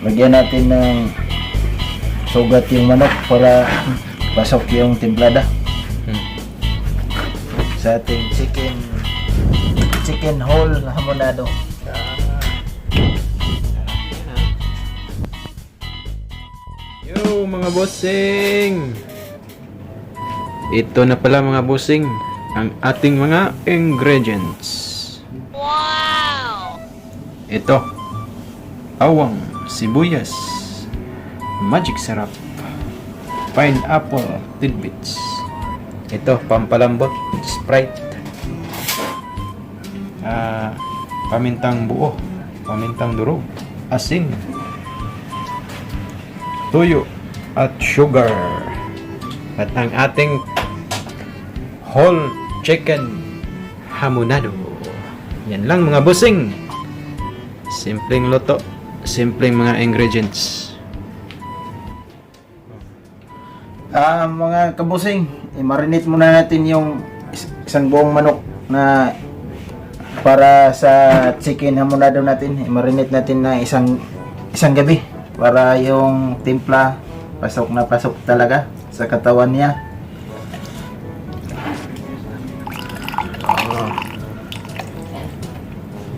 Lagyan natin ng sugat yung manok para pasok yung timplada sa ating chicken whole hamonado. Yo mga bossing, ito na pala mga bossing ang ating mga ingredients. Wow! Ito, bawang, sibuyas, magic syrup, pineapple tidbits. Ito, pampalambot, Sprite, pamintang buo, pamintang durog, asin, tuyo, at sugar. At ang ating whole chicken hamonado. Yan lang mga bossing. Simpleng luto, simpleng mga ingredients. Mga kabusing, i-marinate muna natin yung isang buong manok na para sa chicken hamonado natin. I-marinate natin na isang gabi para yung timpla pasok na pasok talaga sa katawan niya.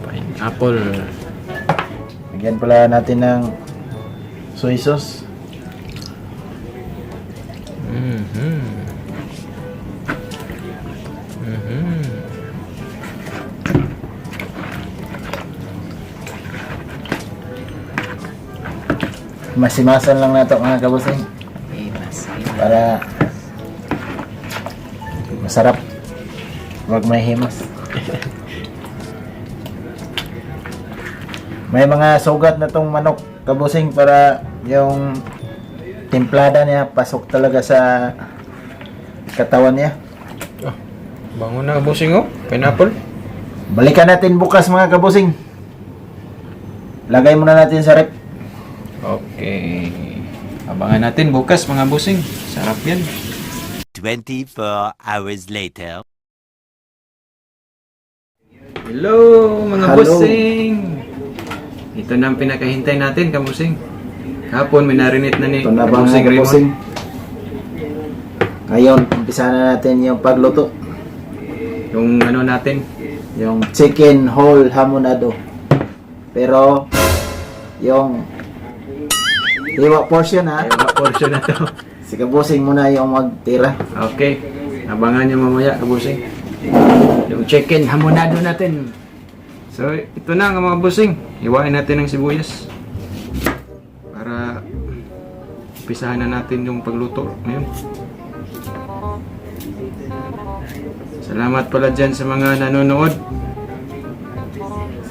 Pineapple. Lagyan pala natin ng soy sauce. Masimasan lang nato mga kabusing para masarap, wag may himas. May mga sugat na tong manok kabusing para yung timplada niya pasok talaga sa katawan niya. Bango na bossing oh, pineapple. Balikan natin bukas mga kabusing. Lagay muna natin sa rep. Okay. Abangan natin bukas mga bossing. Sarap yan. 24 hours later. Hello mga Hello. bossing. Ito na ang pinakahintay natin kabusing. Kapon minarinate na ni Ito na ba Bossing mga Raymond. kabusing? Ngayon, umpisa na natin yung pagluto. Yung ano natin. Yung chicken whole hamonado. Pero, yung hiwa portion ha. Yung mga portion na to. Si kabusing muna yung magtira. Okay. Abangan nyo mamaya kabusing. Yung chicken hamonado natin. So, ito na mga bossing. Hiwain natin ng sibuyas. Para umpisahan na natin yung pagluto ngayon. Salamat pala dyan sa mga nanonood.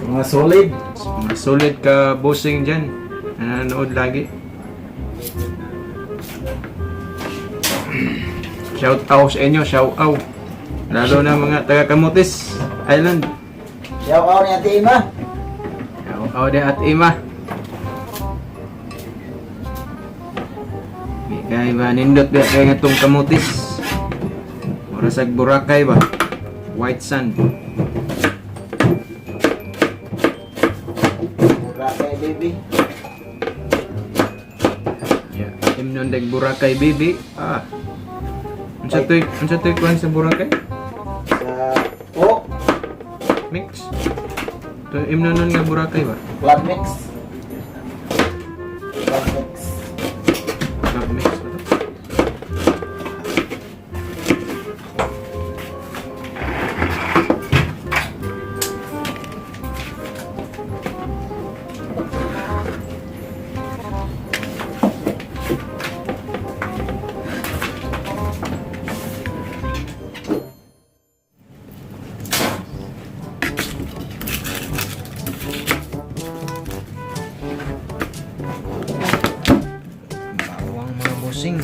Mga solid. Sa mga solid ka bossing dyan. Na nanonood lagi. Shout out sa inyo, shout out. Lalo na mga taga Camotes Island. Yaw ni Ate Ima. Shout out din at Ima. Kaya ba nindot ba kaya nga itong Camotes? Murasag Boracay ba? White sand. Boracay baby. Yeah. Imnon deg Boracay baby. Unsa toy kuan sa Boracay? Sa Mix. To imnon nga Boracay ba? club mix. Club mix. Club mix ba to? Bawang mga bossing.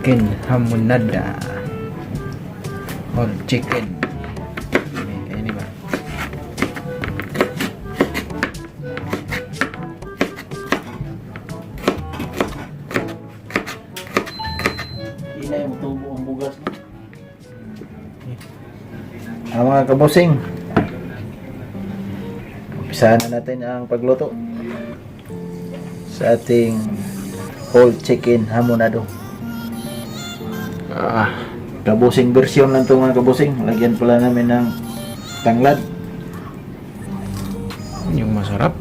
chicken hamonada. Whole chicken. Ini ba? Ina yung tubo ang bugas. Mga kabusing, umpisahan na natin ang pagluto sa ating whole chicken hamonado. Kabusing version lang ito mga kabusing. Lagyan pala namin ng tanglad. Yung masarap.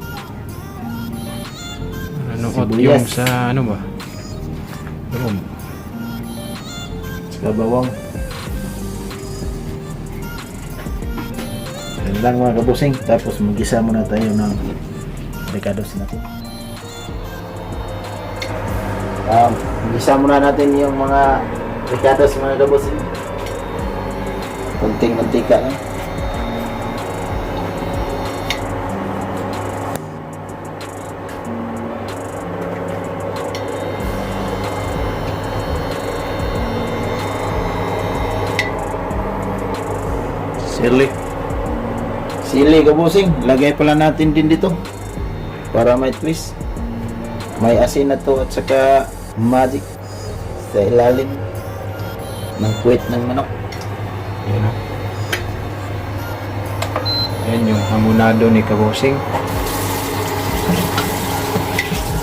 Ano Sibuyas. yung sa ano ba? Loob. Sa bawang. Yan lang mga kabusing. Tapos mag-isa muna tayo ng ricados natin. Mag-isa muna natin yung mga ricados mga kabusing. Kunting mantika lang. Sili kabusing, lagay pala natin din dito para may twist. May asin na to at saka magic sa ilalim ng puwet ng manok. Yan o. Yan yung hamonado ni Kabosing.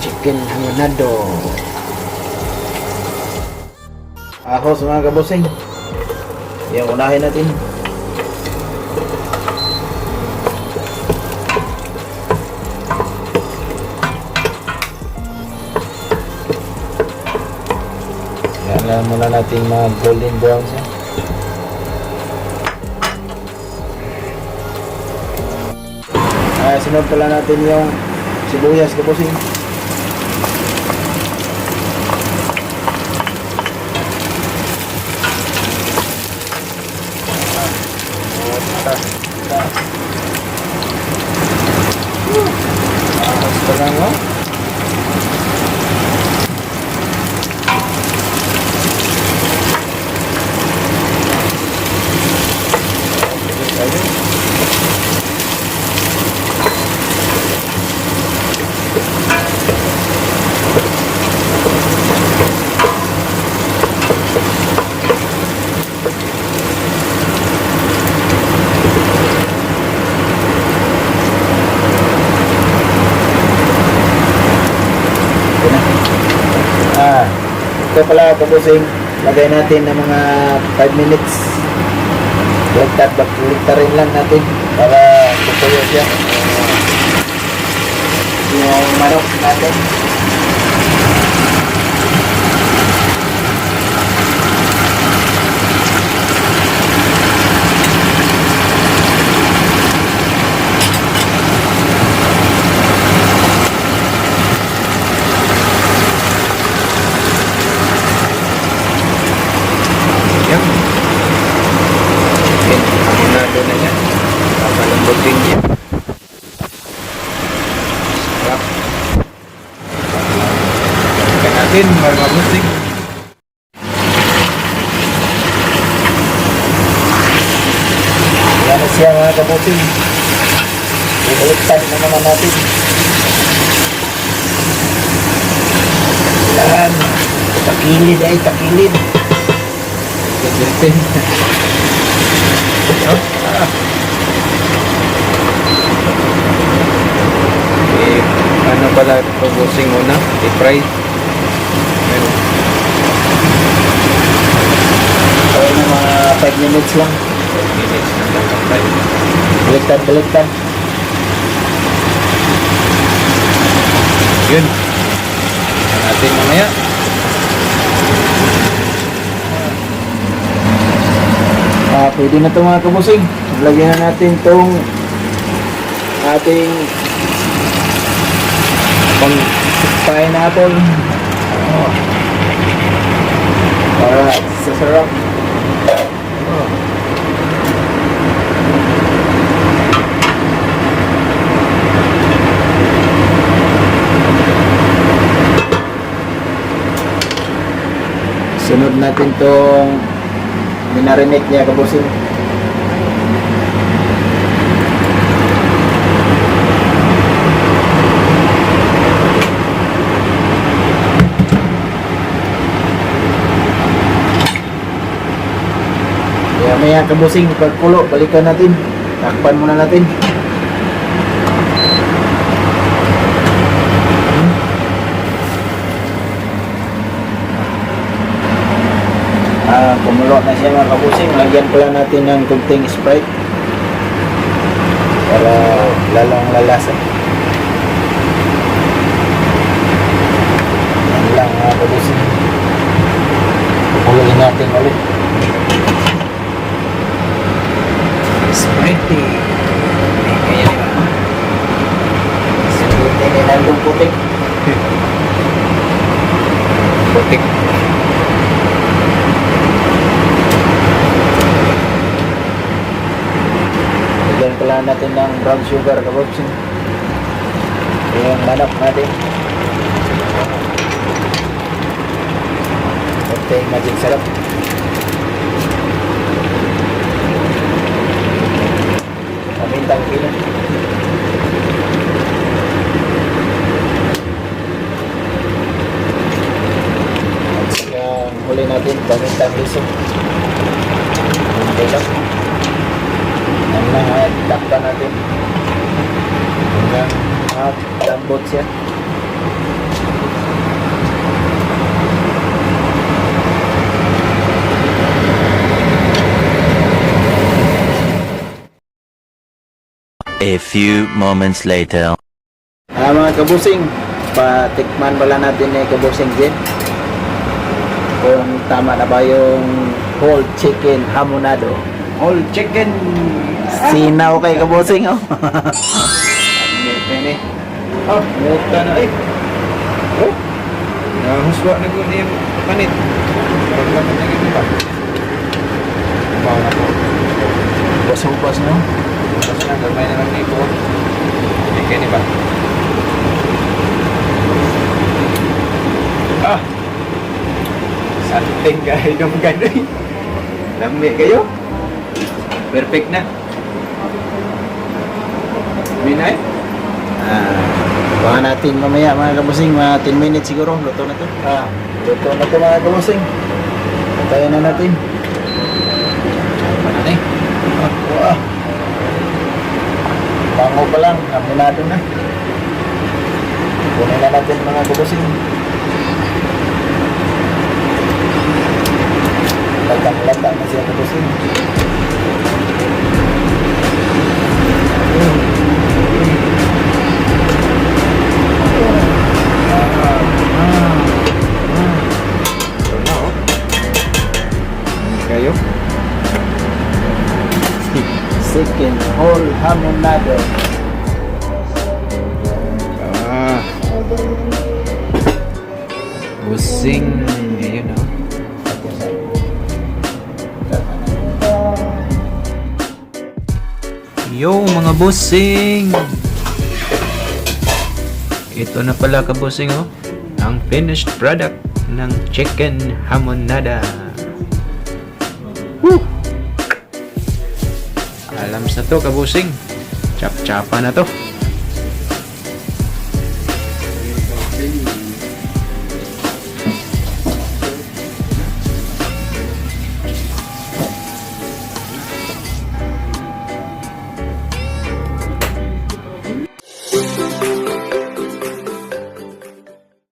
Chicken hamonado. Ahos mga kabusing, yung unahin natin. Yan muna natin mga golden brown siya. Sunod pala natin yung sibuyas kabusing. Ahos pa lang o. Ito pala kabusing, lagay natin ng mga 5 minutes. Baliktarin lang natin para tutuyo siya. Yung manok natin. Hamonado na yan. Papalambutin niya. Sarap. Ikan natin mga Kabosing. Yan na siya mga kabusing. Ibaliktad na naman natin. Yan. Takilid ay takilid. Ganyan. Oh. Ano pala Kabosing una? I-fry. Ayan. So, yung mga 5 minutes lang. 5 minutes na lang i-fry. Baliktad. Yun. Tingnan natin mamaya. Pwede na ito mga kabusing. Lagyan na natin itong ating pineapple. Para sa sarap. Sunod natin tong minarinate niya kabusing. Kaya maya kabusing, pagkulo, balikan natin. Takpan muna natin. Kumulo na siya mga kabusing. Lagyan ko lang natin ng kunting Sprite para lalong lalasa. Yan lang mga kabusing. Kumuloin natin ulit. Sprite. Kaya di ba? Sinutin ni nandong putik. Putik. Lagyan ko lang natin ng brown sugar kabusing. Yung manok natin. Okay, maging sarap. Pamintang kilo. At saka huli natin pamintang liso. Okay lang. Ang mga takpan natin. Hanggang lambot siya. A few moments later. Mga kabusing, patikman pala natin ni kabusing Jen kung tama na ba yung whole chicken hamonado. All chicken. Sinaw kay kabusing oh. Ini. Oh, muta na eh. Oh. Huswa na ko ni panit. Paglaman na gito pa. Bawa na po. Bas-ubas no. Tapos na, gamay na lang dito. Chicken ni ba? Ah! Something kayo ng gano'y. Lami kayo. Perfect na. Minay? Baka natin mamaya mga kabusing, mga 10 minutes siguro, luto na to. Luto na to mga kabusing. Patayin na natin. Ano na eh? Wow. Bango pa lang, hamonado na. Kunin na natin mga kabusing. Latang-latang na siya kabusing. Kayo? Chicken whole hamonado. Busing. Ayun o. Yo mga busing! Ito na pala ka busing oh. Ang finished product ng chicken hamonada. Woo! Alam sa to ka busing. Chap-chapa na to.